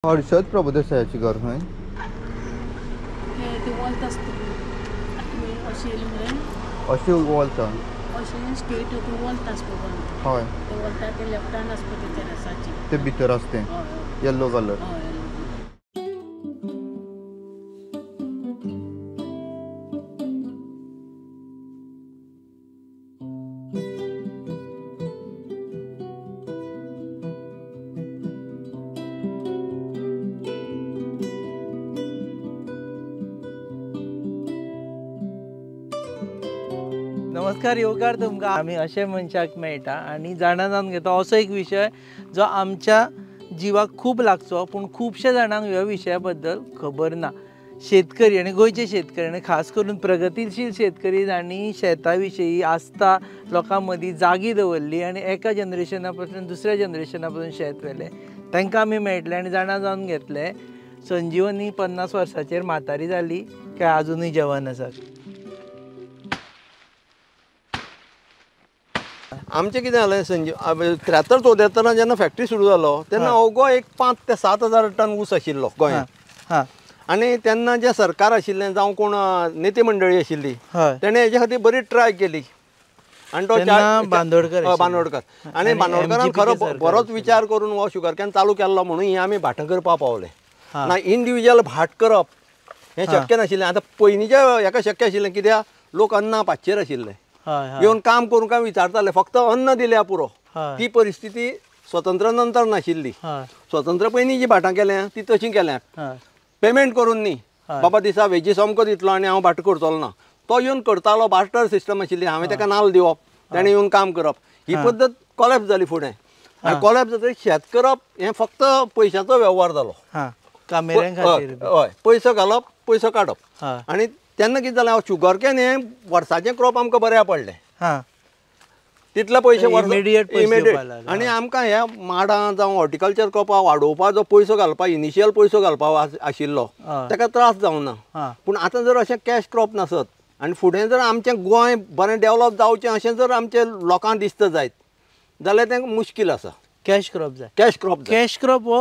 हर्षद प्रभुदेसायाची घर खंय? ते वॉल्त आसता अशी येयली मरे, अशी वॉल्त अशें स्ट्रेट वॉल्त आसता पळय, हय ते वॉल्ता ते लेफ्टान आसता ते तेरासाची ते भितर आसता तें येल्लो कलर. नमस्कार येवकार तुमकां. आमी अशे मनशाक मेळटा आनी जाणा जावन घेता असो एक विशय जो आमच्या जिवाक खूब लागचो, पूण खुबशे जाणांक ह्या विशया बद्दल खबर ना. शेतकरी आनी गोंयचे शेतकरी आनी खास करून प्रगतीशील शेतकरी जांणी शेता विशयी आस्था लोकां मदीं जागी दवरली आनी एका जनरेशना पासून दुसऱ्या जनरेशना पासून शेत व्हेलें, तांकां आमी मेळटले आनी जाणा जावन घेतले. संजीवनी 50 वर्सांचेर म्हातारी जाली काय आजुनूय जवान आसा? आमचें कितें जालें संजीव, 73 74 जेन्ना फॅक्टरी सुरू जालो तेन्ना अवघो एक 5 ते 7 हजार टन ऊस आशिल्लो गोंयांत. आनी तेन्ना जें सरकार आशिल्लें जावं कोण नेते मंडळी आशिल्ली तेणें हेजे खातीर बरी ट्राय केली. आनी तो बांदोडकर बांदोडकर आनी बांदोडकरान खरो बरोच विचार करून हो शुगर can चालू केल्लो म्हणून ही आमी भाटां करपाक पावले. ना इंडिविज्युअल भाट करप हें शक्य नाशिल्लें. आतां पयलींच्या हेका शक्य आशिल्लें कित्याक लोक अन्ना पाचशेर आशिल्ले, येवन काम करूं काय विचारताले, फक्त अन्न दिल्या पुरो. ती परिस्थिती स्वतंत्र नंतर नाशिल्ली. स्वतंत्र पयलीं जी भाटां केल्या ती तशी केल्या, पेमेंट करून न्ही, बाबा दिसा वेजीस अमको दितलो आनी हांव भाट करतलो ना, तो येवन करतालो. बार्टर सिस्टम आशिल्ली, हांवें ताका नाल्ल दिवप, ताणें येवन काम करप. ही पद्दत कोलॅप्स जाली फुडें. आनी कोलॅप्स जातकीर शेत करप हें फक्त पयशाचो वेव्हार जालो. हय, पयसो घालप पयसो काडप. आनी तेन्ना कितें जालें, शुगर can हें वर्साचें क्रॉप आमकां बऱ्या पडलें, तितले पयशे इमिडिएट. आनी आमकां ह्या माडां जावं हॉर्टिकल्चर क्रॉपां वाडोवपाक जो पयसो घालपाक इनिशियल पयसो घालपाक आशिल्लो ताका त्रास जावना. पूण आतां जर अशें कॅश क्रॉप नासत आनी फुडें जर आमचें गोंय बरें डेवलप जावचें अशें जर आमचें लोकांक दिसता जायत जाल्यार तें मुश्कील आसा. कॅश क्रॉप जाय, कॅश क्रॉप, कॅश क्रॉप हो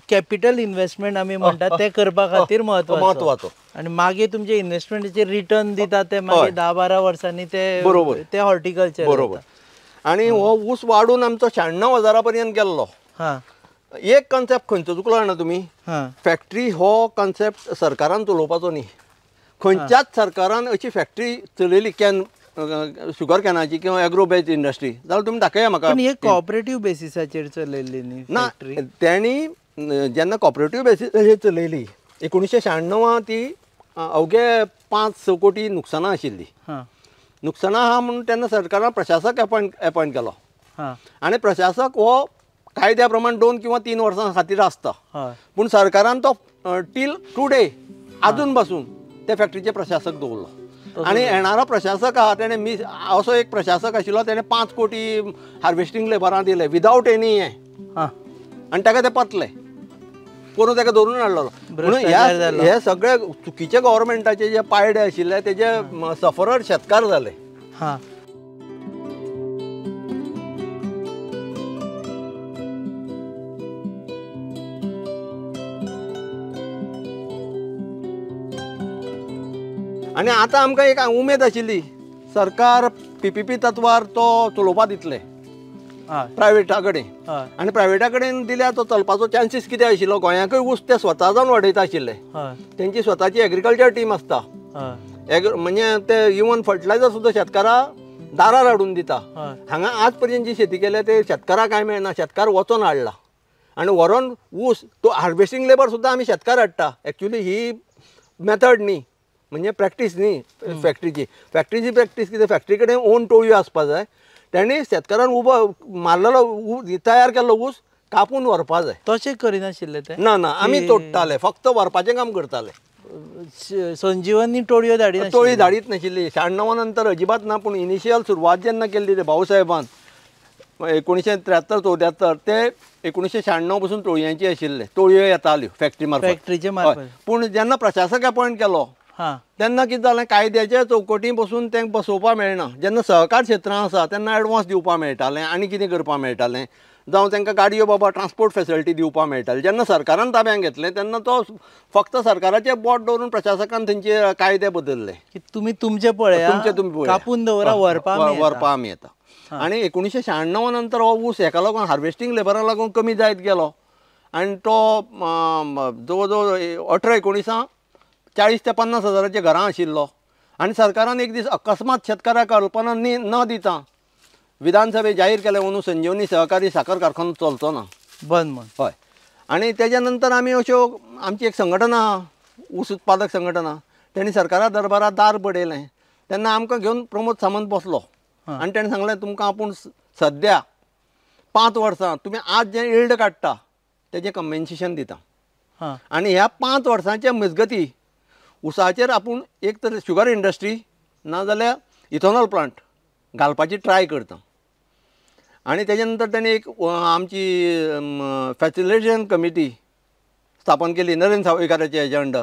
कॅपिटल इन्व्हेस्टमेंट आमी म्हणटात ते करपा खातीर म्हत्वाचो. आनी मागीर तुमचे इन्व्हेस्टमेंटाचे रिटर्न दिता ते मागीर 10-12 वर्सांनी ते बरोबर ते हॉर्टिकल्चर बरोबर. आनी हो ऊस वाडून आमचो 96 हजारा पर्यंत गेल्लो. एक कॉन्सेप्ट खंयचो चुकलो जाणा तुमी, फॅक्टरी हो कॉन्सेप्ट सरकारान चलोवपाचो न्ही. खंयच्याच सरकारान अशी फॅक्टरी चलयली can sugar कॅनाची किंवा एग्रो बेस्ड इंडस्ट्री जाल्यार तुमी दाखया म्हाका. पण हे कॉपरेटीव बेसिसाचेर चलयल्ली न्ही ना, तेणी जेन्ना कॉपरेटीव बेसिसाचेर चलयली 1996 ती अवघे 5-6 कोटी नुकसानां आशिल्ली. नुकसानां आहा म्हणून तेन्ना सरकारान प्रशासक एपॉयंट केलो. आनी प्रशासक हो कायद्या प्रमाण 2 किंवा 3 वर्सां खातीर आसता, पूण सरकारान तो टील टुडे आजून पासून ते फॅक्टरीचे प्रशासक दवरलो. आनी येणारो प्रशासक आहा तेणें मिस असो एक प्रशासक आशिल्लो तेणें 5 कोटी हार्वेस्टींग लेबरां दिले विदावट एनी हें, आनी ताका ते पतले करून ताका धरून हाडलेलो. म्हणून हे सगळे चुकीचे गव्हर्मेंटाचे जे पायडे आशिल्ले तेजे सफरर शेतकार जाले. आनी आतां आमकां एक उमेद आशिल्ली सरकार PPP तत्वार तो चलोवपा दितले प्रायवेटा कडेन, आनी प्रायवेटा कडेन दिल्यार तो चलपाचो चान्सीस कितें आशिल्लो, गोंयांकूय ऊस ते स्वता जावन वाडयता आशिल्ले. तेंची स्वताची एग्रीकल्चर टीम आसता, म्हणजे ते इवन फर्टिलायझर सुद्दां शेतकारा दारार हाडून दिता. हांगा आज पर्यंत जी शेती केल्या ते शेतकाराक कांय मेळना, शेतकार वचोन हाडला आनी व्हरोन ऊस तो हार्वेस्टींग लेबर सुद्दां आमी शेतकार हाडटा. एक्चुली ही मेथड न्ही, म्हणजे प्रॅक्टीस न्ही फॅक्टरीची. फॅक्टरीची प्रॅक्टीस कितें, फॅक्टरी कडेन ओन टोळयो आसपा जाय, तेणी शेतकारान उबो मारलेलो तयार केल्लो ऊस कापून व्हरपा जाय. तशें करिनाशिल्ले ते? ना ना, आमी तोडटाले, फक्त व्हरपाचें काम करताले. संजीवनी टोळयो धाडी, टोळी धाडीत नाशिल्ली 96 नंतर अजिबात ना. पूण इनिशियल सुरवात जेन्ना केल्ली ते भाऊसाहेबान 1973 74 ते 1996 पसून टोळयांची आशिल्ले, टोळयो येताल्यो फॅक्टरी मार्फत, फॅक्टरीचे मार्फत. पूण जेन्ना प्रशासक अपॉयंट केलो तेन्ना कितें जालें, कायद्याच्या चौकटी बसून तेंकां बसोवपाक मेळना. जेन्ना सहकार क्षेत्रां आसा तेन्ना एडवांस दिवपाक मेळटालें आनी कितें करपाक मेळटालें, जावं तांकां गाडयो बाबा ट्रान्सपोर्ट फेसिलिटी दिवपाक मेळटाली. जेन्ना सरकारान ताब्यांत घेतलें तेन्ना तो फक्त सरकाराचें बोट दवरून प्रशासकान थंयचे कायदे बदलले की तुमी तुमचें पळया, तुमचें तुमी कापून दवरा, व्हरपा आमी येता. आनी 1996 नंतर हो ऊस हेका लागून हार्वेस्टींग लेबराक लागून कमी जायत गेलो आनी तो जवळ जवळ 18-19 40 ते 50 हजाराच्या घरां आशिल्लो. आनी सरकारान एक दीस अकस्मात शेतकाराक कल्पना न दिता विधानसभेत जाहीर केलें अंदू संजीवनी सहकारी साखर कारखानो चलचो ना, बंद म्हण. हय. आनी तेज्या नंतर आमी अश्यो आमची एक संघटना आहा, ऊस उत्पादक संघटना, तेणी सरकारा दरबारात दार बडयलें. तेन्ना आमकां घेवन प्रमोद सामंत बसलो आनी तेणें सांगलें तुमकां आपूण सद्या 5 वर्सां तुमी आज जें इल्ड काडटा तेजें कम्पेन्सेशन दिता आनी ह्या 5 वर्सांच्या मजगती ऊसाचेर आपूण एक तर शुगर इंडस्ट्री ना जाल्यार इथेनॉल प्लांट घालपाची ट्राय करता. आनी तेज्या नंतर तेणें एक आमची फॅसिलिटेशन कमिटी स्थापन केली नरेंद्र सावयकाराच्या हेज्या अंडर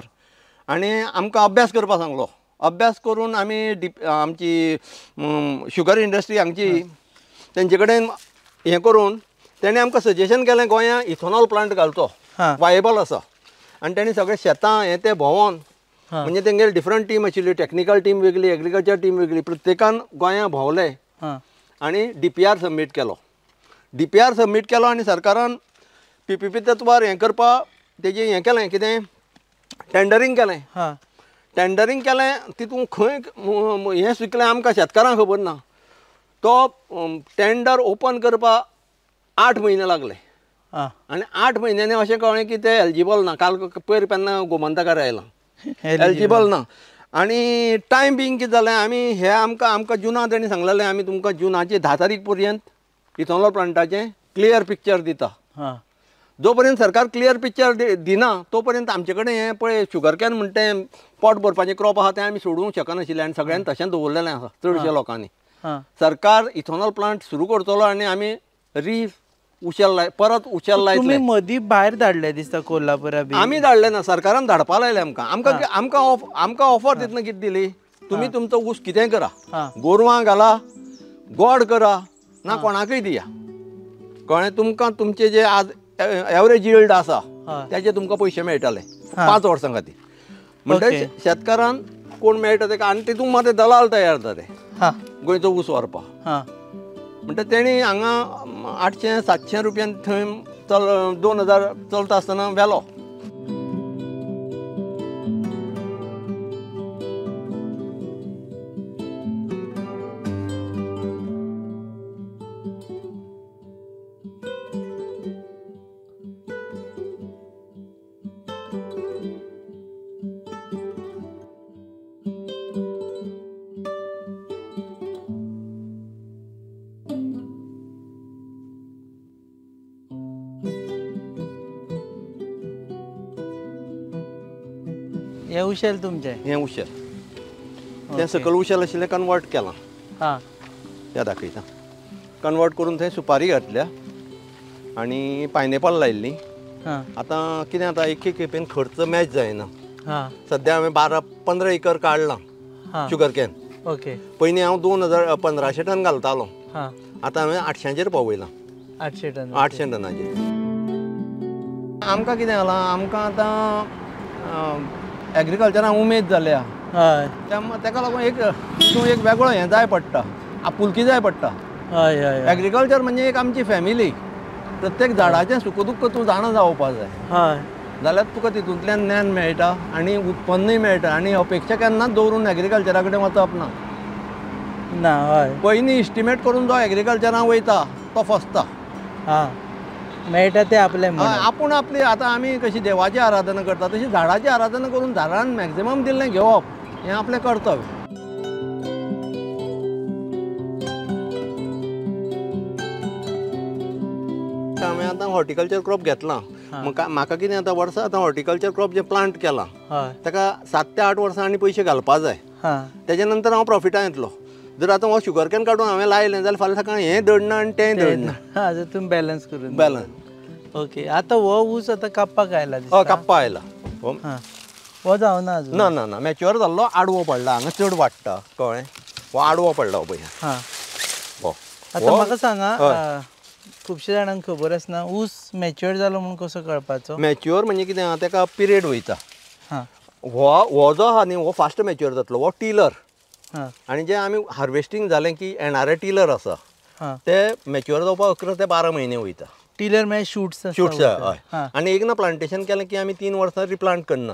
आनी आमकां अभ्यास करपाक सांगलो. अभ्यास करून आमी आमची शुगर इंडस्ट्री हांगची तेंचे कडेन हें करून तेणें आमकां सजेशन केलें गोंयांत इथेनॉल प्लांट घालचो, वायबल आसा. आनी तेणें सगळें शेतां हें तें भोंवोन, म्हणजे तेंगेली डिफरंट टीम आशिल्ली, टॅक्निकल टीम वेगळी, एग्रीकल्चर टीम वेगळी, प्रत्येकान गोंयांत भोंवले आनी DPR submit केलो. DPR submit केलो आनी सरकारान PPP तत्वार हें करपाक तेजें हें केलें, कितें टेंडरींग केलें. टेंडरींग केलें तितून खंय हें सुकलें आमकां शेतकारांक खबर ना. तो टेंडर ओपन करपाक 8 म्हयने लागले आनी 8 म्हयन्यांनी अशें कळ्ळें की ते एलिजिबल ना. काल पयर तेन्ना गोमंतकार आयलां, एलिजिबल ना. आनी टायम बींग कितें जालें, आमी हे आमकां आमकां जुना तेणी सांगलेलें आमी तुमकां जुनाचे 10 तारीख पर्यंत इथेनॉल प्लांटाचें क्लियर पिक्चर दिता. जो पर्यंत सरकार क्लियर पिक्चर दिना तो पर्यंत आमचे कडेन हें पळय शुगर can म्हणटा तें पोट भरपाचें क्रॉप आसा तें आमी सोडूंक शकनाशिल्लें आनी सगळ्यांनी तशें दवरलेलें आसा चडशे लोकांनी. सरकार इथेनॉल प्लांट सुरू करतलो आनी आमी री उशेल लाय परत उशेल लायतले. तुमी मदीं भायर धाडले दिसता कोल्हापुरा बी? आमी धाडले ना, सरकारान धाडपा लायले आमकां. आमकां आमकां आमकां ऑफर दितना कितें दिली, तुमी तुमचो ऊस कितेंय करा, गोरवां घाला, गोड करा, ना कोणाकूय दिया, कळ्ळें? तुमकां तुमचे जे आज एवरेज यील्ड आसा तेजे तुमकां पयशे मेळटले 5 वर्सां खातीर. म्हणटकीर शेतकारान कोण मेळटा तेका, आनी तितूंत मात दलाल तयार जाले गोंयचो ऊस व्हरपाक. म्हणटा तेणी हांगा 800-700 रुपयान थंय चल 2000 चलता आसतना व्हेलो. हें उशेल तुमचें? हें उशेल तें सकयल उशेल आशिल्लें कन्वर्ट केलां. हां, त्या दाखयता. कन्वर्ट करून थंय सुपारी घातल्या आनी पायनएपल लायिल्ली. आतां कितें जाता, एक एक खेपेन खर्च मॅच जायना. सद्या हांवें 12-15 एकर काडलां शुगर can. Okay. पयलीं हांव 2000-1500 टन घालतालो, आतां हांवें 800चेर पावयलां. 800 टन? 800 टनाचेर. आमकां कितें जालां, आमकां आतां एग्रीकल्चरान उमेद जाल्या, तेका लागून एक तूं एक वेगळो हें जाय पडटा, आपुलकी जाय पडटा. हय हय. एग्रीकल्चर म्हणजे एक आमची फॅमिली, प्रत्येक झाडाचें सुख दुख्ख तूं जाणा जावपा जाय. हय, जाल्यार तुका तितूंतल्यान ज्ञान मेळटा आनी उत्पन्नूय मेळटा. आनी अपेक्षा केन्नाच दवरून एग्रीकल्चरा कडेन वचप ना. ना, हय. पयलीं इस्टिमेट करून जो एग्रीकल्चरान वयता तो फसता. हां, मेळटा ते आपलें आपूण आपली. आतां आमी कशी देवाची आराधना करता तशी झाडाची आराधना करून झाडान मॅक्झिमम दिल्लें घेवप हें आपलें कर्तव्य. हांवें आतां हॉर्टिकल्चर क्रॉप घेतलां. म्हाका कितें आतां वर्सां आतां हॉर्टिकल्चर क्रॉप जें प्लांट केलां ताका 7 ते 8 वर्सां आनी पयशे घालपा जाय, तेज्या नंतर हांव प्रॉफिटान येतलो. जर आतां हो शुगर can काडून हांवें लायलें जाल्यार फाल्यां सकाळीं हें दडना आनी तें दडना. हां, तुमी बॅलन्स करून बॅलन्स. ओके. आतां हो ऊस आतां कापपाक आयला? हय, कापपाक आयला. हो जावना अजून? ना ना ना, मॅच्युअर जाल्लो, आडवो पडला, हांगा चड वाडटा, कळ्ळें? हो आडवो पडला हो पळय. हां, आतां म्हाका सांगा, खुबशे जाणांक खबर आसना ऊस मॅच्युअर जालो म्हणून कसो कळपाचो? मॅच्युअर म्हणजे कितें आहा, तेका पिरियड वयता. हां, हो जो आहा न्ही हो फास्ट मॅच्युअर जातलो, हो टिलर. हां, आनी जे आमी हार्वेस्टींग जालें की येणारे टिलर आसा ते मॅच्युअर जावपाक 11 ते 12 म्हयने वयता. टिलर म्हळ्यार शूट्स? शूट्स हय. आनी एकदां प्लांटेशन केलें की आमी 3 वर्सां रिप्लांट करना.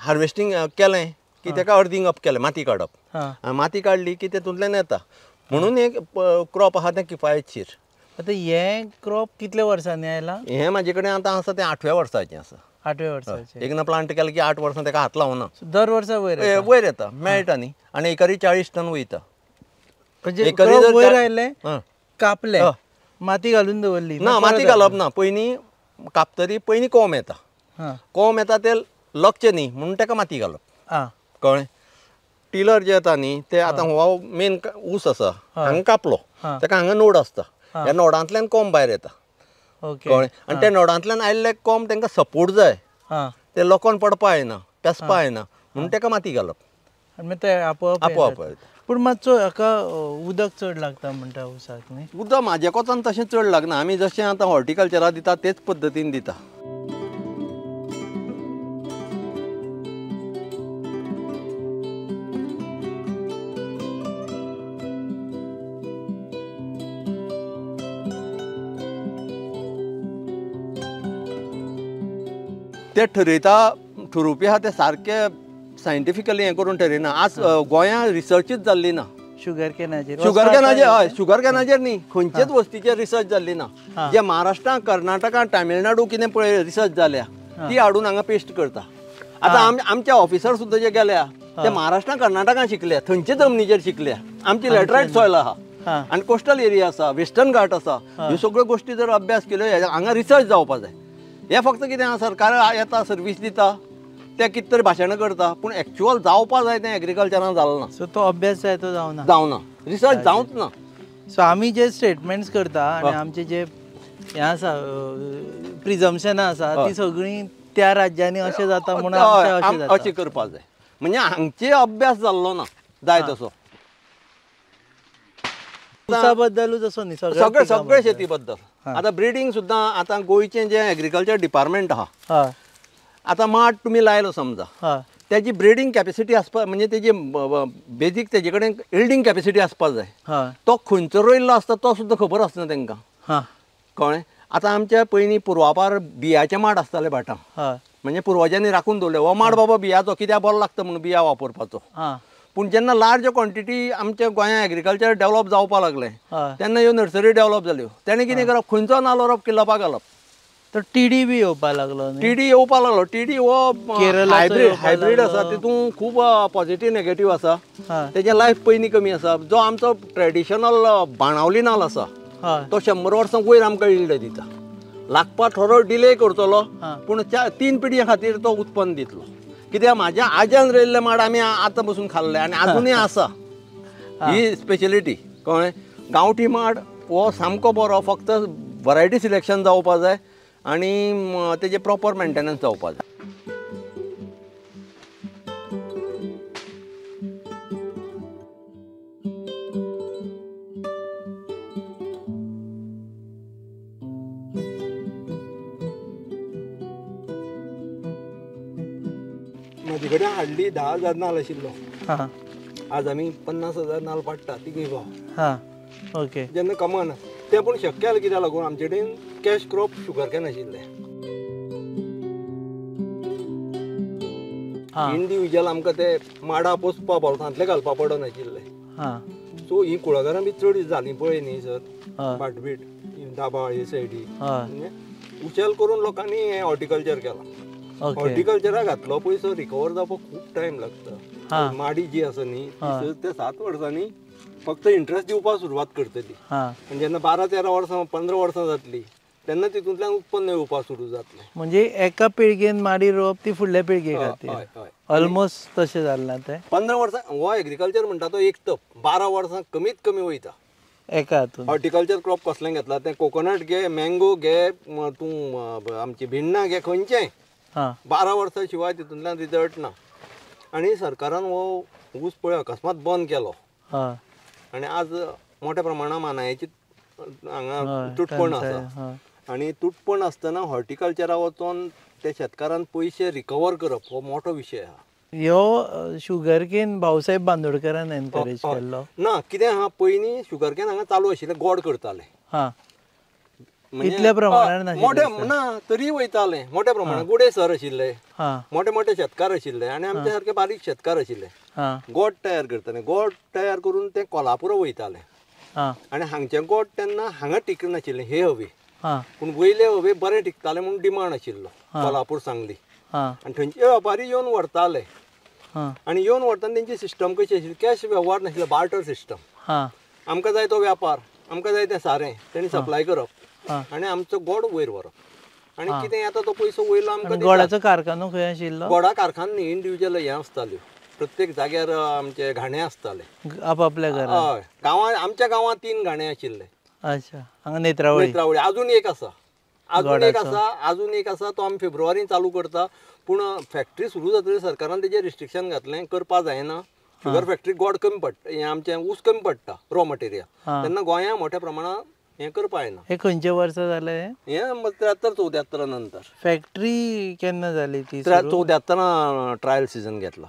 हार्वेस्टींग केलें की तेका अर्दींग अप केलें, माती काडप, माती काडली की तेतूंतल्यान येता. म्हणून एक क्रॉप आहा तें किफायतशीर. आतां हें क्रॉप कितल्या वर्सांनी आयलां? हें म्हाजे कडेन आतां आसा तें 8व्या वर्साचें आसा. 8व्या वर्साचें. एकदां प्लांट केलें की 8 वर्सां तेका हात लावना, दर वर्सा वयर वयर येता, मेळटा न्ही. आनी एकरी 40 टन वयता. म्हणजे वयर आयलें, कापलें, माती घालून दवरली ना, माती घालप ना, पयलीं कापतरी पयलीं कोम येता, कोम येता ते लकचें न्ही म्हणून तेका माती घालप. कळ्ळें? टिलर जे येता न्ही ते आतां हो मेन ऊस आसा, हांगा कापलो, तेका हांगा नोड आसता, ह्या नोडांतल्यान कोम भायर येता. कळ्ळें? आनी त्या नोडांतल्यान आयिल्ले कोम तांकां सपोर्ट जाय, ते लोकोन पडपा येना, पेसपा येना, म्हणून तेका माती घालप. आपोआप येता. पूण मातसो हाका उदक चड लागता म्हणटा ऊसाक न्ही? उदक म्हाज्या कोतान तशें चड लागना, आमी जशें आतां हॉर्टिकल्चरा दिता तेच पद्दतीन दिता. ते ठरयता, ठरोवपी आहा ते सारके सायंटिफिकली हें करून ठरयना. आज गोंयांत रिसर्चूच जाल्ली ना शुगर कॅनाचेर. शुगर कॅनाचेर हय, शुगर कॅनाचेर न्ही, खंयचेच वस्तीचेर रिसर्च जाल्ली ना. जे महाराष्ट्रान, कर्नाटकान, तामिळनाडू कितें पळय रिसर्च जाल्या ती हाडून हांगा पेस्ट करता. आतां आमचे ऑफिसर सुद्दां जे गेल्या ते महाराष्ट्रान, कर्नाटकान शिकल्या, थंयचे जमनीचेर शिकल्या. आमची लॅटरायट सॉयल आहा आनी कोस्टल एरिया आसा, वेस्टर्न घाट आसा, ह्यो सगळ्यो गोश्टी जर अभ्यास केल्यो हांगा रिसर्च जावपा जाय. हें फक्त कितें आहा, सरकार येता सर्वीस दिता, ते कितें तरी भाशणां करता, पूण एक्चुअल जावपा जाय तें एग्रीकल्चरान जालें ना. सो तो अभ्यास जाय तो जावना, जावना, रिसर्च जावंच ना. सो आमी जे स्टेटमेंट्स करता आनी आमचे जे हें आसा प्रिजम्पशनां आसा ती सगळीं त्या राज्यांनी अशें जाता म्हणून अशें जाता, अशें करपा जाय. म्हणजे हांगचे अभ्यास जाल्लो ना जाय तसो. ऊसा बद्दलूच असो न्ही, सगळे सगळे शेती बद्दल. आतां ब्रिडींग सुद्दां आतां गोंयचें जें एग्रीकल्चर डिपार्टमेंट आहा, आतां माड तुमी लायलो समजा, तेजी ब्रिडींग कॅपेसिटी आसपा, म्हणजे तेजी बेजीक तेजे कडेन यिल्डींग कॅपेसिटी आसपा जाय. तो खंयचो रोयल्लो आसता तो सुद्दां खबर आसना तांकां. कळ्ळें? आतां आमच्या पयलीं पुर्वापार बियाचे माड आसताले भाटां, म्हणजे पुर्वजांनी राखून दवरले हो माड बाबा बियाचो, कित्याक बरो लागता म्हणून बिया वापरपाचो. पूण जेन्ना लार्ज क्वॉन्टिटी आमच्या गोंयांत एग्रीकल्चर डेवलप जावपाक लागलें तेन्ना ह्यो नर्सरी डेवलप जाल्यो. तेणें कितें करप, खंयचो नाल्ल व्हरप किल्लपाक घालप. तर टीडी बी येवपाक लागलो, टीडी येवपाक लागलो. टीडी हो हायब्रीड, हायब्रीड आसा, तितून खूब पॉझिटीव नेगेटीव आसा. तेजें लायफ पयलीं कमी आसा. जो आमचो ट्रेडिशनल बाणावली नाल्ल आसा तो 100 वर्सां वयर आमकां यिल्ड दिता. लागपाक थोडो डिले करतलो पूण 3 पिढयां खातीर तो उत्पन्न दितलो. कित्याक म्हाज्या आज्यान रोयल्ले माड आमी आतां बसून खाल्ले आनी आजुनूय आसा. ही स्पेशलिटी. कळ्ळें? गांवठी माड हो सामको बरो, फक्त वरायटी सिलेक्शन जावपा जाय आनी तेजें प्रोपर मेंटेनन्स जावपा जाय. म्हजे कडेन हाडली 10,000 नाल्ल आशिल्लो, आज आमी 50,000 नाल्ल पाडटा तिगूय भाव. ओके. जेन्ना कमाना तें पूण शक्य जालें कित्याक लागून आमचे कडेन कॅश क्रॉप शुगर can आशिल्लें. इंडिविज्युअल आमकां ते माडा पोसपा बोल्सांतले घालपा पडनाशिल्ले. सो ही कुळागरां बी चड जालीं पळय न्ही सर, भाटबीट दाबाळ हे सायडी उचल करून लोकांनी हें हॉर्टिकल्चर केलां. हॉर्टिकल्चराक घातलो पयसो रिकवर जावपाक खूब टायम लागता. माडी जी आसा न्ही ती 6 ते 7 वर्सांनी फक्त इंट्रस्ट दिवपाक सुरवात करतली. आनी जेन्ना 12-13 वर्सां 15 वर्सां जातली तेन्ना तितूंतल्यान उत्पन्न येवपाक सुरू जातलें. म्हणजे एका पिळगेन माडी रोवप ती फुडल्या पिळगे खातीर ऑलमोस्ट तशें जालें तें. 15 वर्सां हो एग्रीकल्चर म्हणटा तो एक तप 12 वर्सां कमीत कमी वयता एका हातून. हॉर्टिकल्चर क्रॉप कसलें घेतला तें, कोकोनट घे, मँगो घे, तूं आमची भिण्णां घे, खंयचें 12 वर्सां शिवाय तितूंतल्यान रिजल्ट ना. आनी सरकारान हो ऊस पळय अकस्मात बंद केलो आनी आज मोठ्या प्रमाणात मानायाची हांगा तुटपण आसा आनी तुटपण आसतना हॉर्टिकल्चरा वचोन ते शेतकारान पयशे रिकवर करप हो मोठो विशय आहा. ह्यो शुगर केन भाऊसाहेब बांदोडकरान एनकरेज केल्लो ना कितें आहा पयलीं शुगर केन हांगा चालू आशिल्लें गोड करताले इतल्या प्रमाणान मोठे ना तरी वयताले मोठ्या प्रमाणात गुडे सर आशिल्ले मोठे मोठे शेतकार आशिल्ले आनी आमच्या सारके बारीक शेतकार आशिल्ले. गोड तयार करताले, गोड तयार करून ते कोल्हापूर वयताले आनी हांगचे गोड तेन्ना हांगा टिकनाशिल्लें हे हवे, पूण वयले हवे बरे टिकताले म्हणून डिमांड आशिल्लो कोल्हापूर सांगली आनी थंयचे वेपारी येवन व्हरताले आनी येवन व्हरतना तेंची सिस्टम कशी आशिल्ली, कॅश वेव्हार नाशिल्लो, बार्टर सिस्टम. आमकां जाय तो व्यापार, आमकां जाय तें सारें तेणी सप्लाय करप आनी आमचो गोड वयर व्हरप आनी कितें येता तो पयसो वयलो आमकां. गोडाचो कारखानो खंय आशिल्लो? गोडा कारखानो न्ही, इंडिविज्युअल हें आसताल्यो, प्रत्येक जाग्यार आमचे घाणे आसताले आपापल्या घरा. हय, गांवांत आमच्या गांवांत 3 घाणे आशिल्ले. अच्छा, हांगा नेत्रावळी, नेत्रावळी अजून एक आसा, अजून एक आसा, अजून एक आसा, तो आमी फेब्रुवारीन चालू करता. पूण फॅक्टरी सुरू जातली सरकारान तेजेर रिस्ट्रिक्शन घातलें, करपा जायना. शुगर फॅक्टरी गोड कमी पडटा, हें आमचें ऊस कमी पडटा रॉ मटेरियल, तेन्ना गोंया मोठ्या प्रमाणात हें करपा येना. हे खंयचे वर्सा जालें हें? 73 74 नंतर. फॅक्टरी केन्ना जाली ती? 74 ट्रायल सिजन घेतला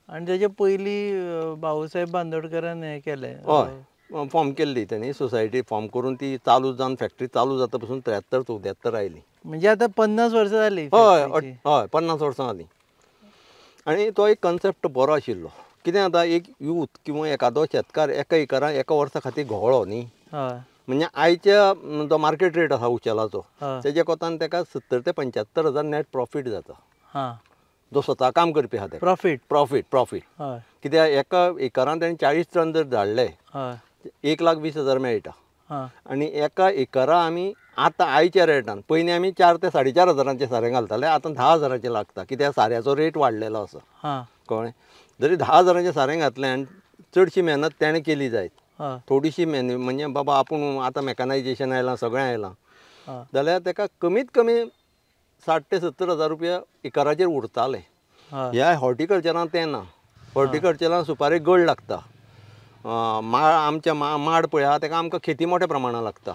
आनी तेजे पयलीं भाऊसाहेब बांदोडकरान हें केलें. हय, फॉर्म केल्ली तेणी सोसायटी फॉर्म करून ती चालू जावन फॅक्टरी चालू जाता पसून 73 74 आयली. म्हणजे आतां 50 वर्सां जाली. हय हय, 50 वर्सां जाली. आनी तो एक कन्सेप्ट बरो आशिल्लो. कितें जाता, एक यूथ किंवा एकादो शेतकार एका एकरान एका वर्सा खातीर घोळ्ळो न्ही, म्हणजे आयच्या जो मार्केट रेट आसा उचेलाचो तेजे कोतान तेका 70 ते 75 हजार नेट प्रॉफीट जाता, जो स्वता काम करपी आहा. प्रॉफीट प्रॉफीट प्रॉफीट कित्याक एका एकरान तेणें 40 टन जर धाडले 1,20,000 मेळटा आनी एका एकरा आमी आतां आयच्या रेटान, पयलीं आमी 4 ते 4.5 हजारांचें सारें घालताले, आतां 10 हजारांचें लागता कित्याक साऱ्याचो रेट वाडलेलो आसा. कळ्ळें? जरी 10 हजारांचें सारें घातलें आनी चडशी मेहनत तेणें केली जायत, थोडीशी मेहनत म्हणजे बाबा आपूण आतां मॅकनायजेशन आयलां सगळें आयलां जाल्यार तेका कमीत कमी 60 ते 70 हजार रुपया एकराचेर उरताले. ह्या हॉर्टिकल्चरान तें ना. हॉर्टिकल्चरान सुपारी गळ लागता, आमच्या माड पळय आहा तेका आमकां खेती मोठ्या प्रमाणान लागता.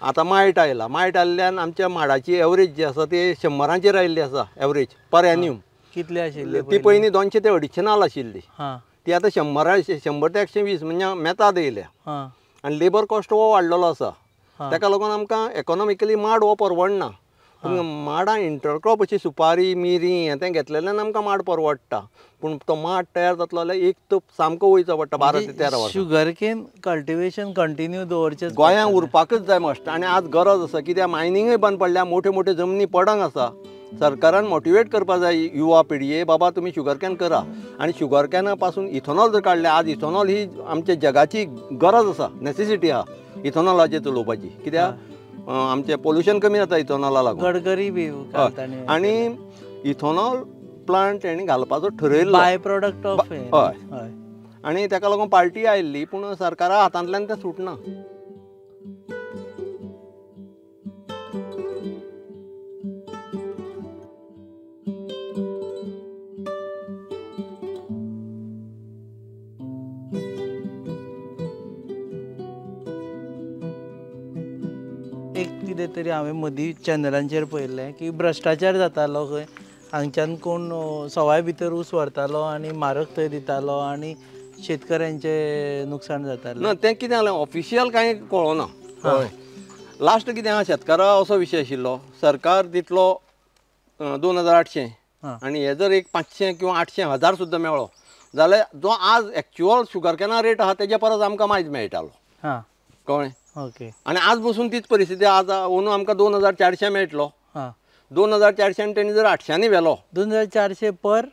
आतां मायट आयला, मायट आयिल्ल्यान आमच्या माडाची एवरेज जी आसा ती 100 आयिल्ली आसा एवरेज पर एन्यूम. कितली आशिल्ली ती पयलीं 200 ते 250 नाल आशिल्ली, ती आतां 100 ते 120 म्हणजे मेताद येयल्या आनी लेबर कॉस्ट हो वाडलेलो आसा. तेका लागून आमकां इकॉनॉमिकली माड हो परवडना. पूण माडां इंटरक्रॉप अशी सुपारी मिरी हें तें घेतलेल्यान आमकां माड परवडटा. पूण तो माड तयार जातलो जाल्यार एक तो सामको वयचो पडटा 12 ते 13 वर्सां. शुगर केन कल्टिवेशन कंटिन्यू दवरचें गोंयांत उरपाकच जाय मस्ट. आनी आज गरज आसा कित्याक मायनिंगय बंद पडल्या, मोठे मोठे जमनी पडंग आसा. सरकारान मोटिवेट करपा जाय युवा पिळगे, बाबा तुमी शुगर can करा आनी शुगर कॅना पासून इथेनॉल जर काडलें, आज इथेनॉल ही आमच्या जगाची गरज आसा, नेसेसिटी आहा इथेनॉलाचेर चलोवपाची. कित्याक आमचें पोल्युशन कमी जाता इथेनॉला लागून. गडकरी बी आनी इथेनॉल प्लांट तेणी घालपाचो ठरयल्लो, बाय प्रोडक्ट ऑफ. हय, आनी तेका लागून पार्टी आयिल्ली, पूण सरकारा हातांतल्यान तें सुटना. कितें तरी हांवें मदीं चॅनलांचेर पळयल्लें की भ्रश्टाचार जातालो खंय, हांगच्यान कोण सवाय भितर ऊस व्हरतालो आनी म्हारग थंय दितालो आनी शेतकऱ्यांचें नुकसाण जातालें. ना तें कितें जालें ऑफिशियल कांय कळना. हय, लास्ट कितें आहा शेतकारा असो विशय आशिल्लो, सरकार दितलो 2800 आनी हे जर एक 500 किंवा 800 हजार सुद्दां मेळ्ळो जाल्यार जो आज एक्चुअल शुगर कॅना रेट आहा तेज्या परस आमकां मायज मेळटालो. कळ्ळें? ओके. आनी आज बसून तीच परिस्थिती. आज अंदू आमकां 2400 मेळटलो, 2400 तेणी जर 800 व्हेलो, 2400 पर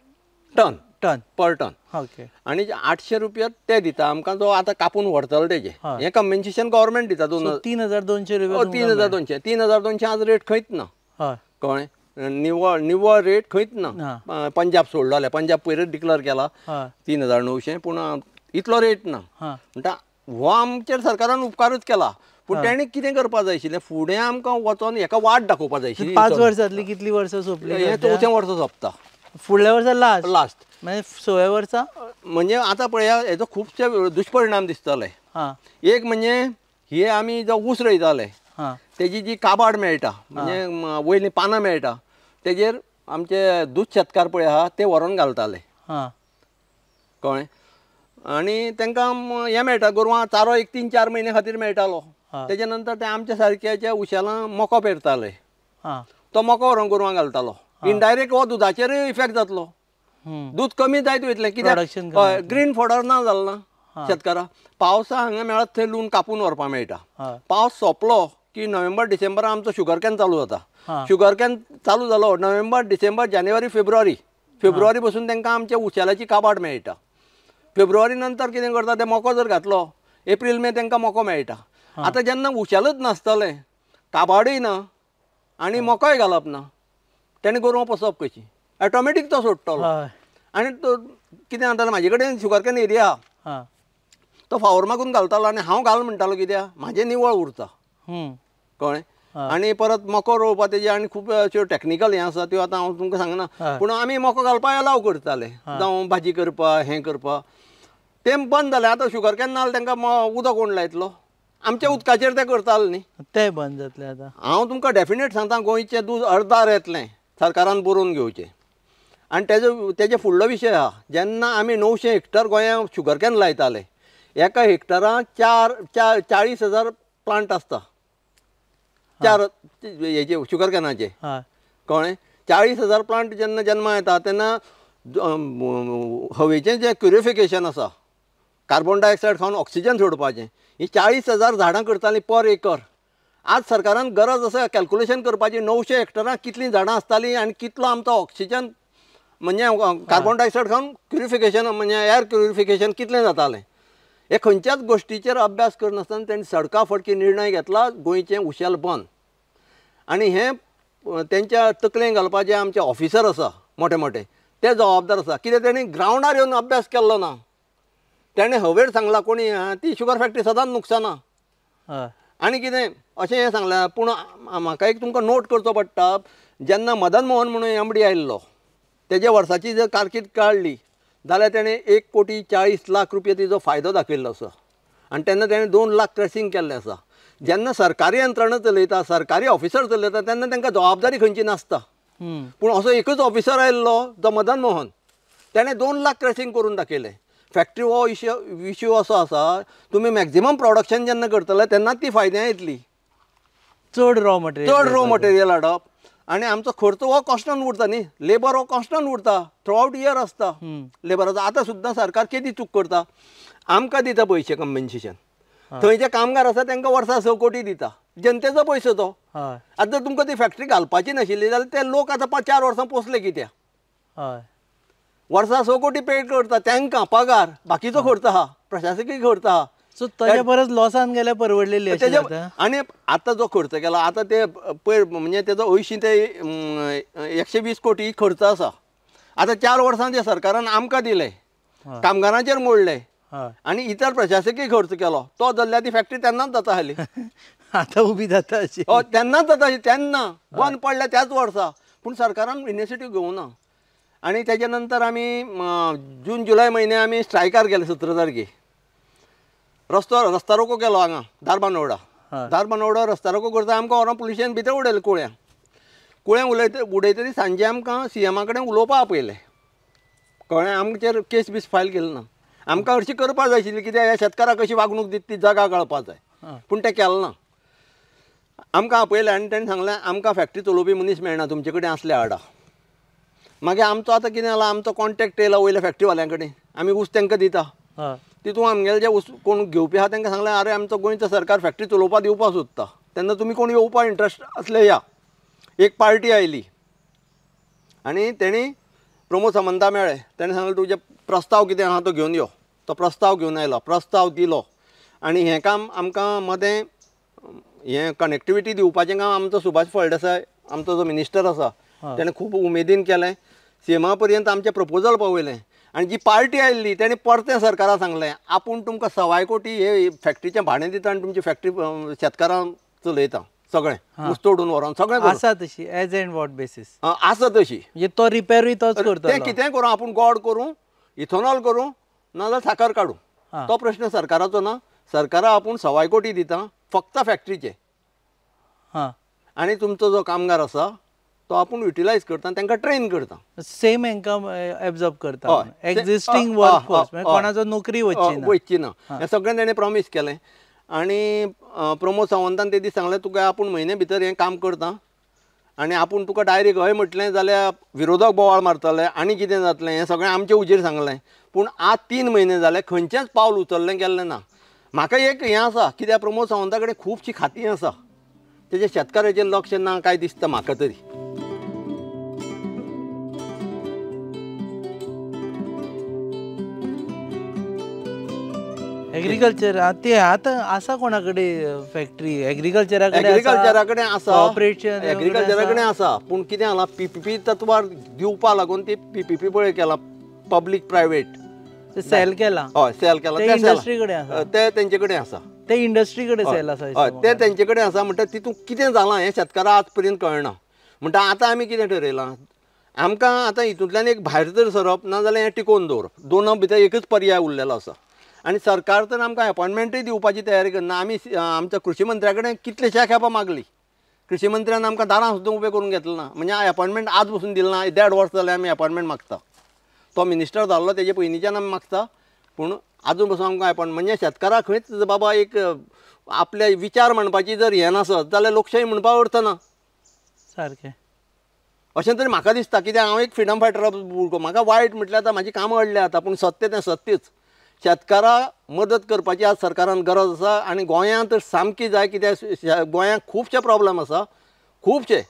टन, टन पर टन. ओके. आनी 800 रुपया ते दिता आमकां, जो आतां कापून व्हरतलो तेजे हें कम्पेन्सेशन गव्हर्मेंट दिता. 3200 रुपया. 3200, 3200 आज रेट खंयच ना. कळ्ळें? निव्वळ निव्वळ रेट खंयच ना. पंजाब सोडलो जाल्यार पंजाब पयरच डिक्लेर केला 3900, पूण इतलो रेट ना. म्हणटा हो आमचेर सरकारान उपकारच केला, पूण तेणी कितें करपा जाय आशिल्लें, फुडें आमकां वचोन हेका वाट दाखोवपा जाय आशिल्ली. 5 वर्सांतली कितली वर्सां सोंपली? हें चवथें वर्स सोंपता, फुडल्या वर्सा लास्ट लास्ट म्हणजे 6व्या वर्सा. म्हणजे आतां पळया हेजो खुबशे दुश्परिणाम दिसतले. एक म्हणजे हे आमी जो ऊस रोयताले तेजी जी काबाड मेळटा म्हणजे वयलीं पानां मेळटा तेजेर आमचे दूद शेतकार पळय आहा ते व्हरोन घालताले. कळ्ळें? आनी तांकां हें मेळटा गोरवां चारो एक 3-4 म्हयने खातीर मेळटालो. तेजे नंतर ते आमच्या सारक्याच्या उशेलां मको पेरताले, तो मको व्हरोन गोरवां घालतालो. इनडायरेक्ट हो दुदाचेरूय इफेक्ट जातलो, दूद कमी जायत वयतलें कित्याक ग्रीन फॉडर ना जालें ना शेतकाराक. पावसा हांगा मेळत थंय लून कापून व्हरपाक मेळटा. पावस सोंपलो की नोव्हेंबर डिसेंबरान आमचो शुगर can चालू जाता. शुगर can चालू जालो नोव्हेंबर डिसेंबर जानेवारी फेब्रुवारी, फेब्रुवारी पसून तांकां आमच्या उशेलाची काबाड मेळटा. फेब्रुवारी नंतर कितें करता ते मको जर घातलो एप्रील मे तांकां मको मेळटा. आतां जेन्ना उशेलूच नासतलें, काबाडूय ना आनी मकोय घालप ना, तेणें गोरवां पोसप कशी? ऑटोमॅटीक तो सोडटलो. आनी तो कितें जातालें म्हाजे कडेन शुगर can area तो फावर मागून घालतालो आनी हांव घाल म्हणटालो कित्याक म्हाजें निवळ उरता. कळ्ळें? आनी परत मको रोवपा तेजे आनी खूब अश्यो टॅक्निकल हें आसा त्यो आतां हांव तुमकां सांगना, पूण आमी मको घालपाक एलाव करताले, जावं भाजी करपा हें करपा. तें बंद जालें. आतां शुगर can ना जाल्यार तांकां उदक कोण लायतलो? आमच्या उदकाचेर तें करताले न्ही, तें बंद जातलें. आतां हांव तुमकां डेफिनेट सांगता गोंयचें दूद अर्दार येतलें सरकारान बरोवन घेवचें. आनी तेजो तेजे फुडलो विशय आहा, जेन्ना आमी 900 हेक्टर गोंयांत शुगर can लायताले, एका हेक्टरान 40,000 प्लांट आसता, चार हेजे शुगर कॅनाचे. कळ्ळें? 40,000 प्लांट जेन्ना जन्मा येता तेन्ना हवेचें जें प्युरिफिकेशन आसा, कार्बन डायऑक्सायड खावन ऑक्सिजन सोडपाचें, ही 40,000 झाडां करतालीं पर एकर. आज सरकारान गरज आसा कॅल्कुलेशन करपाची 900 हेक्टरां कितलीं झाडां आसतालीं आनी कितलो आमचो ऑक्सिजन म्हणजे कार्बन डायऑक्सायड खावन प्युरिफिकेशन म्हणजे एयर प्युरिफिकेशन कितलें जातालें. हे खंयच्याच गोश्टीचेर अभ्यास करनासतना तेणी सडका फडकी निर्णय घेतला गोंयचें उशेल बंद. आनी हें तेंच्या तकलेन घालपाचे आमचे ऑफिसर आसा मोठे मोठे ते जबाबदार आसा, कित्याक तेणी ग्रावंडार येवन अभ्यास केल्लो ना. तेणें हवेर सांगलां कोणी ती शुगर फॅक्टरी सदांच नुकसाना आनी कितें अशें हें सांगलां. पूण म्हाका एक तुमकां नोट करचो पडटा, जेन्ना मदन मोहन म्हणून एमडी आयिल्लो तेजे वर्साची जर कारकीर्द काडली जाल्यार तेणें 1,40,00,000 रुपया तिजो फायदो दाखयल्लो आसा. आनी तेन्ना तेणें 2 लाख क्रॅसिंग केल्लें आसा. जेन्ना सरकारी यंत्रणा चलयता, सरकारी ऑफिसर चलयता तेन्ना तांकां जबाबदारी खंयची नासता. पूण असो एकूच ऑफिसर आयिल्लो जो मदन मोहन, तेणें 2 लाख क्रॅसिंग करून दाखयलें. फॅक्टरी हो इश्यू असो आसा, तुमी मॅक्झिमम प्रोडक्शन जेन्ना करतले तेन्ना ती फायद्या येतली. चड रॉ मटेरियल, चड रॉ मटेरियल हाडप आनी आमचो खर्च हो कॉन्स्टंट उरता न्ही, लेबर हो कॉन्स्टंट उरता, थ्रू आवट इयर आसता लेबराचो. आतां सुद्दां सरकार केदी चूक करता, आमकां दिता पयशे कंपेन्सेशन, थंय जे कामगार आसा तांकां वर्सा 6 कोटी दिता, जनतेचो पयसो तो. आतां जर तुमकां ती फॅक्टरी घालपाची नाशिल्ली जाल्यार ते लोक आतां 5-4 वर्सां पोसले कित्याक? वर्सा 6 कोटी पेड करता तांकां पगार, बाकीचो खर्च आहा, प्रशासकीय खर्च आहा. सो ताजे परस लॉसान गेल्यार परवडलेली. आनी आतां जो खर्च केला आतां ते पयर म्हणजे तेजो 80 ते 120 कोटी खर्च आसा. आतां 4 वर्सां जे सरकारान आमकां दिले, कामगारांचेर मोडले आनी इतर प्रशासकीय खर्च केलो, तो धरल्यार ती फॅक्टरी तेन्नाच जाता आसली. आतां उबी जाता अशी तेन्नाच जाता, तेन्ना बंद पडल्या त्याच वर्सा. पूण सरकारान इनिशिएटीव घेवना. आनी तेजे नंतर आमी जून जुलय म्हयने आमी स्ट्रायकार गेले 17 तारखेर. रस्ता रोको केलो हांगा धारबांदोडा, धारबांदोडा रस्ता रोको करता आमकां व्हरोन पुलिशेन भितर उडयलें कुळ्यां. कुळ्यां उडयतरी सांजे आमकां सीएमा कडेन उलोवपाक आपयलें. कळ्ळें? आमचेर केस बीस फायल केली ना. आमकां हरशीं करपाक जाय आशिल्ली कित्याक ह्या शेतकाराक कशी वागणूक दिता ती जागा कळपाक जाय, पूण तें केलें ना. आमकां आपयलें आनी तेणें सांगलें आमकां फॅक्टरी चलोवपी मनीस मेळना, तुमचे कडेन आसले हाडा. मागीर आमचो आतां कितें जाला, आमचो कॉन्टेक्ट येयला वयल्या फॅक्टरीवाल्यां कडेन, आमी ऊस तांकां दिता. तितून आमगेले जे ऊस कोण घेवपी आहा तांकां सांगलें आरे आमचो गोंयचो सरकार फॅक्टरी चलोवपाक दिवपाक सोदता, तेन्ना तुमी कोण येवपाक इंट्रस्ट आसले या. एक पार्टी आयली आनी तेणी प्रमोद सामंता मेळ्ळे, तेणें सांगलें तुजे प्रस्ताव कितें आहा तो घेवन यो. तो प्रस्ताव घेवन आयलो, प्रस्ताव दिलो. आनी हें काम आमकां मदें हें कनेक्टिविटी दिवपाचें काम आमचो सुभाष फळदेसाय आमचो जो मिनिस्टर आसा तेणें खूब उमेदीन केलें. सीएमा पर्यंत आमचें प्रपोजल पावयलें. आनी जी पार्टी आयिल्ली तेणें परतें सरकाराक सांगलें आपूण तुमकां 1.25 कोटी हे फॅक्टरीचें भाडें दिता आनी तुमची फॅक्टरी शेतकारांक चलयता सगळें ऊस तोडून व्हरोन सगळें आसा तशी एज एंड what basis आसा तशी. म्हणजे तो रिपेरूय तोच करता, तें कितेंय करूं, आपूण गोड करूं, इथेनॉल करूं, नाजाल्यार साकर काडूं, तो प्रश्न सरकाराचो ना. सरकारा आपूण 1.25 कोटी दिता, फक्त फॅक्टरीचे. हां, आनी तुमचो जो कामगार आसा तो आपूण युटिलायज करता, तांकां ट्रेन करता, सेम हांकां एब्जॉर्ब करता एक्झिस्टींग वर्क फोर्स, कोणाचो नोकरी वचची ना. हें सगळें ताणें प्रॉमीस केलें. आनी प्रमोद सावंतान ते दीस सांगलें तुका आपूण म्हयने भितर हें काम करता आनी आपूण तुका डायरेक्ट हय म्हटलें जाल्यार विरोधक बोवाळ मारतले आनी कितें जातलें हें सगळें आमचे हुजीर सांगलें. पूण आज 3 म्हयने जाले खंयचेंच पावल उचल्लें गेल्लें ना. म्हाका एक हें आसा कित्याक प्रमोद सावंता कडेन खुबशीं खातीं आसा, तेजें शेतकाराचेर लक्ष ना काय दिसता म्हाका तरी. एग्रीकल्चर ते आतां आसा कोणा कडेन फॅक्टरी एग्रीकल्चरा कडेन, एग्रीकल्चरा कडेन आसा, ऑपरेशन एग्रीकल्चरा कडेन आसा. पूण कितें जाला पीपीपी तत्वार दिवपा लागून ती पीपीपी पळय केला, पब्लीक प्रायवेट सेल केला. हय, सेल केला, ते इंडस्ट्री कडेन आसा, ते तेंचे कडेन आसा, ते इंडस्ट्री कडेन सेल आसा, हय ते तेंचे कडेन आसा. म्हणटा तितून कितें जालां हें शेतकारां आज पर्यंत कळना. म्हणटा आतां आमी कितें ठरयलां, आमकां आतां हितूंतल्यान एक भायर तर सरप ना जाल्यार हें टिकोवन दवरप, दोना भितर एकच पर्याय उरलेलो आसा. आनी सरकार तर आमकां एपॉयंटमेंटूय दिवपाची तयारी करना. आमी आमच्या कृशी मंत्र्या कडेन कितलेश्या खेपा मागली, कृशी मंत्र्यान आमकां दारां सुद्दां उबें करून घेतलें ना. म्हणजे एपॉयंटमेंट आज पसून दिलें ना, 1.5 वर्स जालें आमी एपॉयंटमेंट मागता. तो मिनिस्टर जाल्लो तेजे पयलींच्यान आमी मागता, पूण आजून पसून आमकां एपॉयंटमेंट. म्हणजे शेतकाराक खंयच बाबा एक आपले विचार मांडपाची जर हें नासत जाल्यार लोकशाही म्हणपाक अर्थ ना सारकें अशें तरी म्हाका दिसता. कित्याक हांव एक फ्रिडम फायटरा भुरगो, म्हाका वायट म्हटल्यार आतां म्हाजी कामां अडल्या आतां, पूण सत्य तें सत्यच. शेतकाराक मदत करपाची आज सरकारान गरज आसा आनी गोंयांत तर सामकी जाय. कित्याक गोंयांत खुबशे प्रॉब्लम आसा, खुबशे.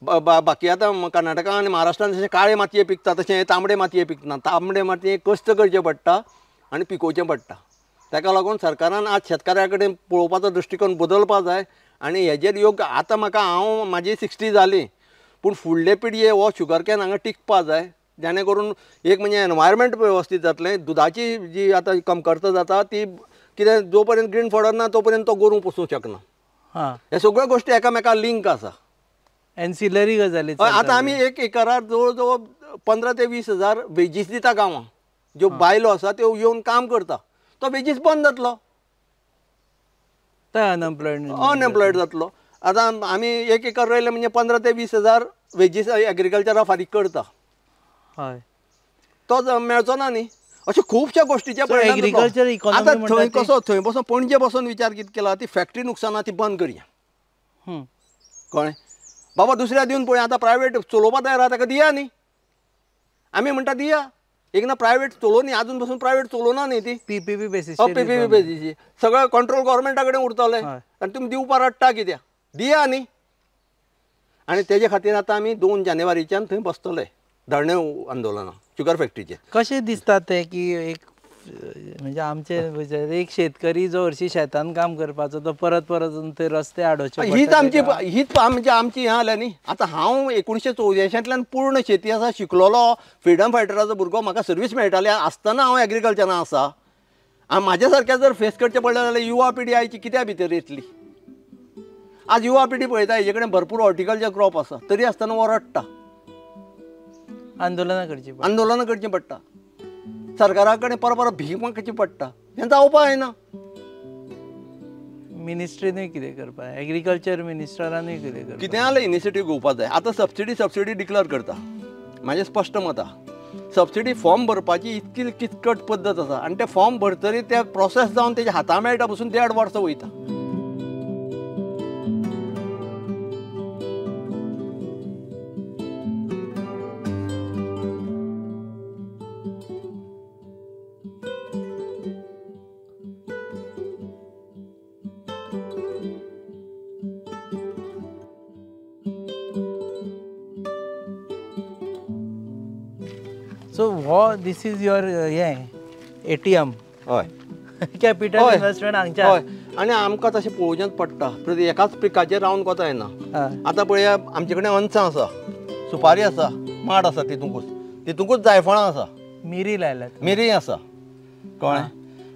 बाकी आतां कर्नाटका आनी महाराष्ट्रान जशें काळे मातये पिकता तशें तांबडे मातये पिकना. तांबडे मातये कश्ट करचे पडटा आनी पिकोवचें पडटा. ताका लागून सरकारान आज शेतकाऱ्या कडेन पळोवपाचो दृश्टिकोन बदलपा जाय आनी हेजेर योग्य. आतां म्हाका हांव म्हाजी 60 जाली, पूण फुडले पिळगे हो शुगर can हांगा टिकपा जाय, जेणे करून एक म्हणजे एनवायरमेंट वेवस्थीत जातलें. दुदाची जी आतां कमकर्ता जाता ती कितें जो पर्यंत ग्रीन फॉडर ना तो पर्यंत तो गोरूं पोसूंक शकना. हे सगळ्यो गोश्टी एकामेका लिंक आसा, एन्सिलरी गजाली. आतां आमी एक एकरार जवळ जवळ 15 ते 20 हजार वेजीस दिता गांवांत. ज्यो बायलो आसा त्यो येवन काम करता, तो वेजीस बंद जातलो, अनएम्प्लॉयड जातलो. आतां आमी एक एकर रोयलें म्हणजे 15 ते 20 हजार वेजीस एग्रीकल्चरा फारीक करता, हय तो मेळचो ना न्ही. अशे खुबश्या गोश्टीचे परिणाम. आतां थंय कसो थंय बसून पणजे बसून विचार कितें केला, ती फॅक्टरी नुकसाना ती बंद करया, कळ्ळें बाबा दुसऱ्या दिवन पळय. आतां प्रायवेट चलोवपा तयार आहा ताका दिया न्ही, आमी म्हणटा दिया. एक ना प्रायवेट चलोवनी, आजून पसून प्रायवेट चलोवना न्ही ती पीपीपी बेसीस, पीपीपी बेसीस सगळें कंट्रोल गव्हर्मेंटा कडेन उरतलें आनी तुमी दिवपा रडटा कित्याक, दिया न्ही. आनी तेजे खातीर आतां आमी 2 जानेवारीच्यान थंय बसतले धरणे आंदोलनां शुगर फॅक्टरीचेर. कशें दिसता तें की एक म्हणजे आमचे एक शेतकरी जो हरशी शेतान काम करपाचो तो परत परत ते रस्ते आडोवचे. हीच आमची हीच म्हणजे आमची हें जालें न्ही. आतां हांव 1984 पूर्ण शेती आसा शिकलोलो, फ्रिडम फायटराचो भुरगो, म्हाका सर्वीस मेळटाली आसतना हांव एग्रीकल्चरान आसा. आनी म्हाज्या सारक्या जर फेस करचें पडलें जाल्यार युवा पिढी आयची कित्या भितर येतली. आज युवा पिढी पळयता हेजे कडेन भरपूर हॉर्टिकल्चर क्रॉप आसा, तरी आसतना हो रडटा. आंदोलनां करचीं आंदोलनां करचीं पडटा, सरकारा कडेन परत परत भीक मागची पडटा. हें जावपा जायना. मिनिस्ट्रीनूय कितें करपाक, एग्रीकल्चर मिनिस्टरानूय कितें करपाक, कितें जाल्यार इनिशिएटीव घेवपा जाय. आतां सबसिडी सबसिडी डिक्लेअर करता, म्हाजें स्पश्ट मत आसा. सबसिडी फॉर्म भरपाची इतकी किचकट पद्दत आसा आनी ते फॉर्म भरतरी ते प्रोसेस जावन तेज्या हाता मेळटा पसून 1.5 वर्सां वयता. सो हो this is your हें ATM, हय कॅपिटल इन्वेस्टमेंट हांगच्या. हय, आनी आमकां तशें पळोवचेंच पडटा, प्रति एकाच पिकाचेर रावन कोता येना. आतां पळया आमचे कडेन अनसां आसा, सुपारी आसा, माड आसा, तितूंकूच तितूंकूच जायफळां आसा, मिरी लायल्यात, मिरी आसा, कळ्ळें.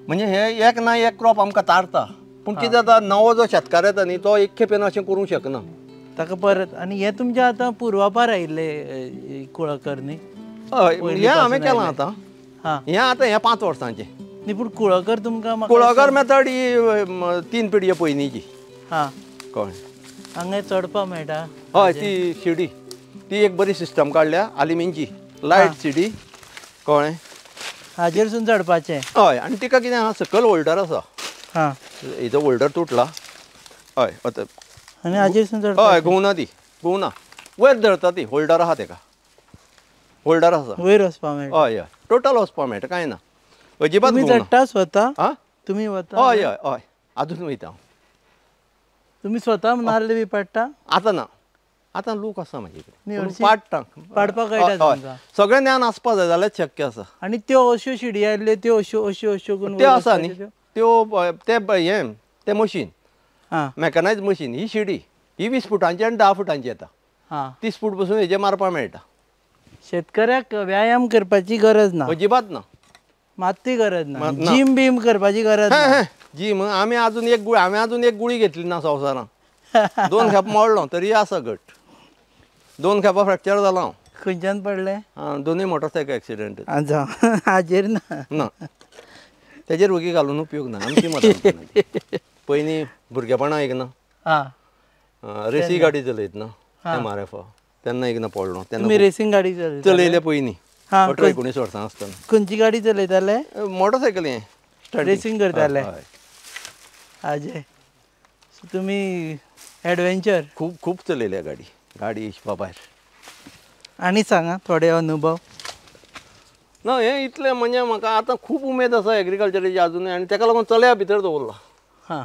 म्हणजे हे एक ना एक क्रॉप आमकां तारता. पूण कितें जाता, नवो जो शेतकार येता न्ही तो एक खेपेन अशें करूंक शकना, ताका परत. आनी हें तुमचें आतां पुर्वापार आयिल्लें कुळकर न्ही? हय, हें हांवें केलां आतां. हें आतां हें 5 वर्सांचें. न्ही पूण कुळागर तुमकां कुळागर मेथड ही 3 पिढये पयलींची. हां कळ्ळें. हांगा चडपाक मेळटा. हय ती शिडी ती एक बरी सिस्टम काडल्या आलिमिनची लायट शिडी. कळ्ळें. हाजेरसून चडपाचें. हय आनी तिका कितें आहा सकयल होल्डर आसा. हां हेजो होल्डर तुटला. हय आतां आनी हाजेरसून चडपाचें. हय घुंवना ती घुंवना वयर धरता ती होल्डर आहा तेका होल्डर आसा वयर वचपाक मेळटा. हय हय टोटल वचपाक मेळटा कांय ना अजिबात. तुमी चडटा स्वता? आं तुमी वता? हय हय हय आजून वयता हांव. तुमी स्वता नाल्ल बी पाडटा? आतां ना आतां लोक आसा म्हाजे कडेन पाडटा पाडपाक कळटा तुमकां सगळें ज्ञान आसपा जाय जाल्यार शक्य आसा. आनी त्यो अश्यो शिडी आयल्ल्यो त्यो अश्यो अश्यो अश्यो करून त्यो आसा न्ही त्यो ते हें तें मशीन हां मॅकनायज मशीन. ही शिडी ही 20 फुटांची आनी 10 फुटांची येता. हां 30 फूट पसून हेजेर मारपाक मेळटा. शेतकऱ्याक व्यायाम करपाची गरज ना अजिबात ना मात्तूय गरज ना. जीम बीम करपाची गरज ना. जीम आमी आजून एक गुळी हांवें आजून एक गुळी घेतली ना संवसारांत. 2 खेप मोडलो तरी आसा घट. 2 खेपा फ्रॅक्चर जालो हांव. खंयच्यान पडलें? दोनूय मोटरसायकल एक्सिडंट. जावं हाजेर ना ना तेजेर वगी घालून उपयोग ना आमची मतां. पयलीं भुरगेपणां एक ना रेसी गाडी चलयतना MRF तेन्ना एक ना पडलो. तेन्ना रेसिंग गाडी चलयले पयलीं 18 19 वर्सां आसतना. खंयची गाडी चलयताले? मोटरसायकल हें रेसिंग करताले. हाजे तुमी एडवेंचर खूब खूब चलयल्या गाडी गाडी हिशपा भायर. आनी सांगा थोडे अनुभव. ना हें इतलें म्हणजे म्हाका आतां खूब उमेद आसा एग्रीकल्चराची आजुनूय आनी तेका लागून चलया भितर दवरला. हां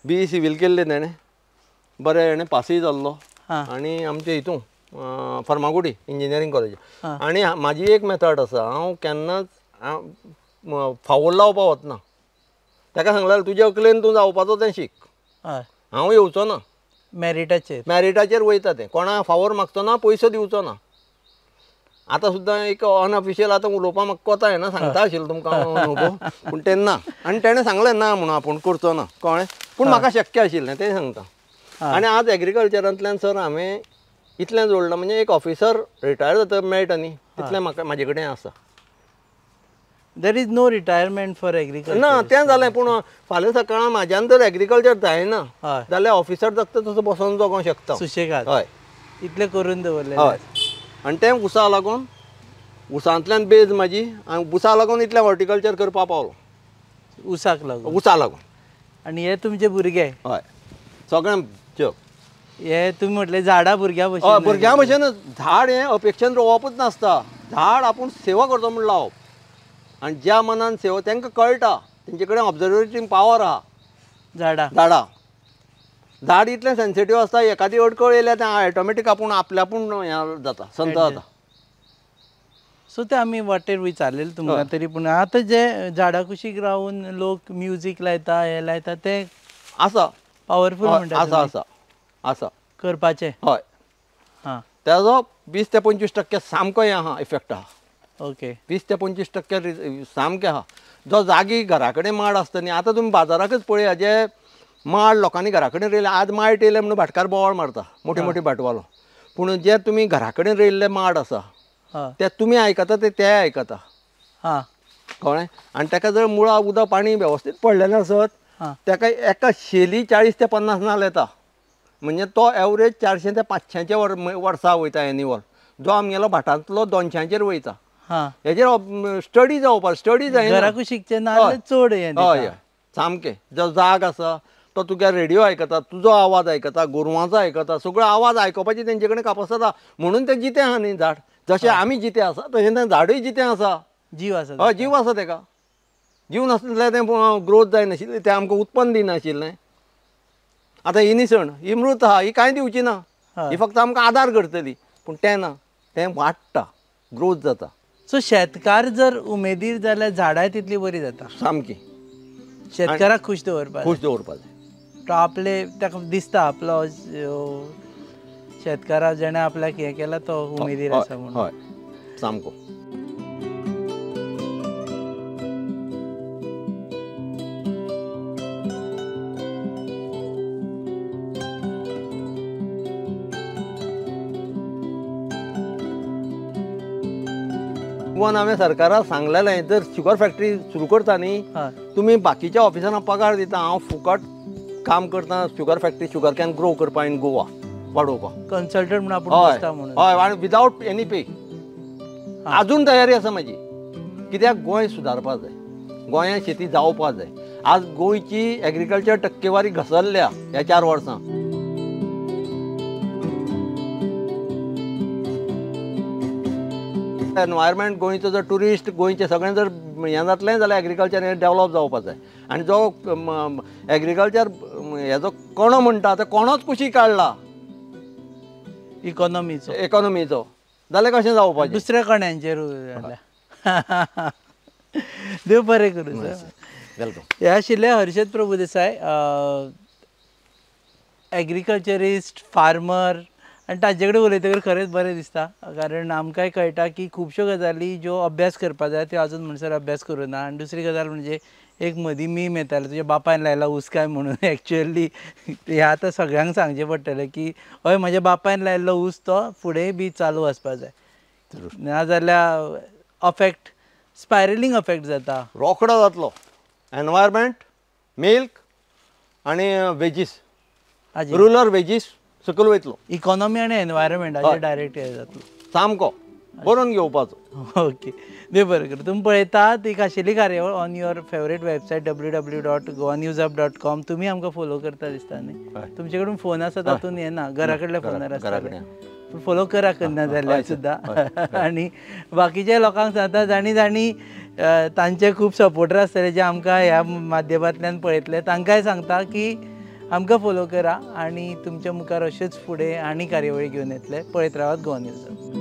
बी सिवील केल्लें तेणें बरें हेणें पासूय जाल्लो आनी आमचे हितून फर्मागुडी इंजिनियरींग कॉलेज. आनी म्हाजी एक मेथड आसा हांव केन्नाच फावोर लावपाक वचना. ताका सांगलें तुज्या अकलेन तूं जावपाचो तें शीक हांव येवचो ना. मॅरिटाचेर मॅरिटाचेर वयता तें कोणा फावोर मागचो ना पयसो दिवचो ना. आतां सुद्दां एक अनऑफिशियल आतां उलोवपाक म्हाका कोता येना सांगता आशिल्लो तुमकां अनुभव पूण तेन्ना आनी तेणें सांगलें ना म्हणून आपूण करचो ना. कळ्ळें. पूण म्हाका शक्य आशिल्लें तें सांगता. आनी आज एग्रीकल्चरांतल्यान सर हांवें इतलें जोडलां म्हणजे एक ऑफिसर रिटायर जाता मेळटा न्ही तितलें म्हाका म्हाजे कडेन आसा. There is no retirement for agriculture. ना तें जालें पूण फाल्यां सकाळीं म्हाज्यान जर एग्रीकल्चर जायना जाल्यार ऑफिसर जगता तसो बसोन जगोंक शकता सुशेगाद. हय इतलें करून दवरलें. हय आनी तें ऊसा लागून ऊसांतल्यान बेज म्हाजी आनी ऊसा लागून इतलें हॉर्टिकल्चर करपाक पावलो. ऊसाक लागून ऊसा लागून. आनी हे तुमचे भुरगे? हय सगळें जग हे तुमी म्हटलें झाडां भुरग्यां भशेन. हय भुरग्यां भशेनच झाड हें अपेक्षेन रोवपूच नासता. झाड आपूण सेवा करता म्हूण लावप आनी ज्या मनान सेवा तांकां कळटा तेंचे कडेन ऑब्जर्वेटींग पावर आहा. झाडां झाडां झाड इतलें सेन्सिटीव आसता एखादी अडकळ येयल्यार तें ऑटोमॅटीक आपूण आपल्या आपूण हें जाता संत जाता. सो ते आमी वाटेर विचारलेलें तुमकां तरी पूण आतां जे झाडां कुशीक रावन लोक म्युजीक लायता हें लायता तें आसा पावरफूल म्हणटा. आसा आसा आसा करपाचें. हय हां तेजो 20 ते 25% सामको हें आहा इफेक्ट आहा. ओके 20 ते 25% सामकें आहा. जो जागी घरा कडेन माड आसता न्ही आतां तुमी बाजाराकच पळया जे माड लोकांनी घरा कडेन रोयले आज मायट येयले म्हणून भाटकार बोवाळ मारता मोठी मोठी भाटवालो पूण जे तुमी घरा कडेन रोयल्ले माड आसा ते तुमी आयकता ते तेय आयकता. हां कळ्ळें. आनी ताका जर मुळां उदक पाणी वेवस्थीत पडलेलें आसत ताका एका शेली 40 ते 50 नाल्ल येता म्हणजे तो एवरेज 400 ते 500 वर्सा वयता एन्युअल जो आमगेलो भाटांतलो 200चेर वयता. हेजेर स्टडी जावपाक स्टडी जायना घरा कुशीकचे नाल्ल चड हें. हय सामकें जो जाग आसा तो तुगे रेडियो आयकता तुजो आवाज आयकता गोरवांचो आयकता सगळो आवाज आयकुपाची तेंचे कडेन कापासत आहा म्हणून तें जितें आहा न्ही झाड. जशें आमी जितें आसा तशें तें झाडूय जितें आसा. जीव आसा. हय जीव आसा तेका. जीव नासलें तें ग्रोथ जायनाशिल्लें तें आमकां उत्पन्न दिनाशिल्लें. आतां ही निसण ही मृत आहा ही कांय दिवची ना ही फक्त आमकां आदार करतली पूण तें ना तें वाडटा ग्रोथ जाता. सो शेतकार जर उमेदीर जाल्यार झाडां तितली बरी जाता. सामकी शेतकाराक खूश दवरपाक खूश दवरपाक जाय. तो आपले ताका दिसता आपलो शेतकारा जेणे आपल्याक हें केलां तो उमेदीर आसा म्हणून. हय सामको. गोवान हांवें सरकाराक सांगलेलें जर शुगर फॅक्टरी सुरू करता न्ही तुमी बाकीच्या ऑफिसरांक पगार दिता, हांव फुकट काम करता sugar factory sugar cane grow करपा इन गोवा वाडोवपाक कन्सल्टंट म्हणून आपूण बसता म्हणून. हय, आनी विदावट एनी पे. आजून तयारी आसा म्हाजी, कित्याक गोंय सुदारपा जाय, गोंयांत शेती जावपा जाय. आज गोंयची एग्रीकल्चर टक्केवारी घसरल्या ह्या 4 वर्सां. एनवायरमेंट गोंयचो जर ट्युरिस्ट गोंयचें सगळें जर हें जातलें जाल्यार एग्रीकल्चर हें डेवलप जावपा जाय. आनी जो एग्रीकल्चर हेजो कणो म्हणटा तो कोणोच कुशीक काडला इकॉनॉमीचो, इकॉनॉमीचो जाल्यार कशें जावपाचें दुसऱ्या कण्यांचेर. देव बरें करूं सर. Welcome. हे आशिल्ले हर्षद प्रभुदेसाय, एग्रीकल्चरिस्ट, फार्मर. आनी तांचे कडेन उलयतकीर खरेंच बरें दिसता, कारण आमकांय कळटा की खुबश्यो गजाली ज्यो अभ्यास करपा जाय त्यो आजून म्हणसर अभ्यास करूं ना. आनी दुसरी गजाल म्हणजे एक मदीं मीम येताले तुज्या बापायन लायला ऊस काय म्हणून. एक्चुअली हें आतां सगळ्यांक सांगचें पडटलें की हय म्हज्या बापायन लायल्लो ऊस तो फुडें बी चालू आसपा जाय, नाजाल्यार अफेक्ट स्पायरलिंग अफेक्ट जाता, रोखडो जातलो. एनवायरमेंट, मिल्क आनी वेजीस, रुरल वेजीस सकयल वयतलो. इकॉनॉमी आनी एनवायरमेंट हाचेर डायरेक्ट हें जातलो सामको बरोवन घेवपाचो. ओके, देव बरें करूं. तुमी पळयतात ही खाशेली कार्यावळ on your favourite website www.goanewshub.com. तुमी आमकां फोलो करता दिसता न्ही, तुमचे कडेन फोन आसा तातूंत येना, घरा कडल्या फोनार आसता, पूण फोलो करा करना जाल्यार सुद्दां. आनी बाकीच्या लोकांक सांगता जाणी जाणी तांचे खूब सपोर्टर आसतले जे आमकां ह्या माध्यमांतल्यान पळयतले, तांकांय सांगता की आमकां फोलो करा आनी तुमच्या मुखार अश्योच फुडें आनी कार्यावळी घेवन येतले. पळयत रावात गोवा न्यूज.